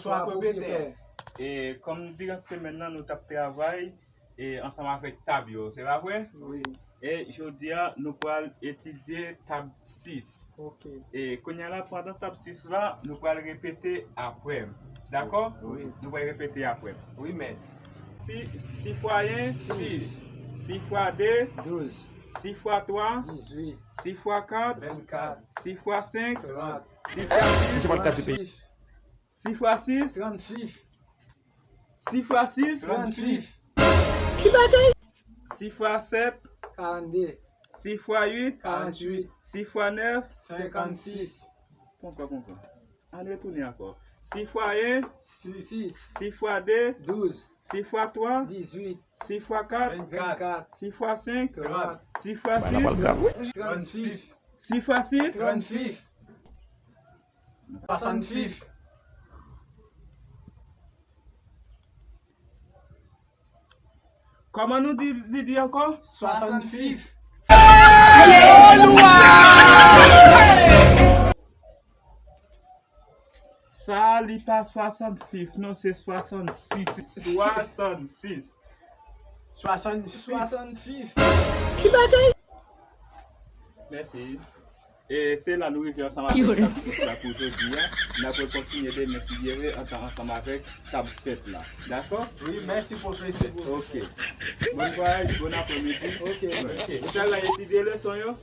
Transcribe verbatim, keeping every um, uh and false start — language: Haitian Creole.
Bonswa, pwopwetè. E kòm diran semèn nan, nou t ap travay e ansanm avèk tab yo, se pa vre? Wi. E jodi a, nou pral etidye tab sis. Ok. E kounye a la, pandan tab sis la, nou pral repete apre m. Dakò? Wi. Nou pral repete apre m. Wi, mèt. Si, sis fwa yen, sis. Sis fwa de, douz. Sis fwa twa, dizuit. Sis fwa kat, vennkat. Sis fwa senk, trant. Sis fwa sis, trannsis. Sis fwa sis, trannsis. Sis fwa sis, trannsis. Ki bagay? Sis fwa sèt, karannde. Sis fwa uit, karantuit. Sis fwa nèf, senkannsis. Pran ankò, pran ankò. Ann retounen ankò. Sis fwa yen, sis. Sis fwa de, douz. Sis fwa twa, dizuit. Sis fwa kat, vennkat. Sis fwa senk, trant. Sis fwa sis, trannsis. Sis fwa sis, trannsis. Swasannsis. Kòman nou di, li di ankò? Swasannsis. Sa a, li pa swasannsis, non, se swasannsis. Swasannsis. Swasannsis. Swasannsis. Ki bagay? Mèsi. E se la nou rive ansanm avèk tab sis la pou jodi a. N ap rekontinye demen, si Dye vle, ansanm avèk tab sèt la. Dakò? Wi, mèsi, pwofesè. Ok. Bon vwayaj, bon apremidi. Ok. Ou pral al etidye leson yo?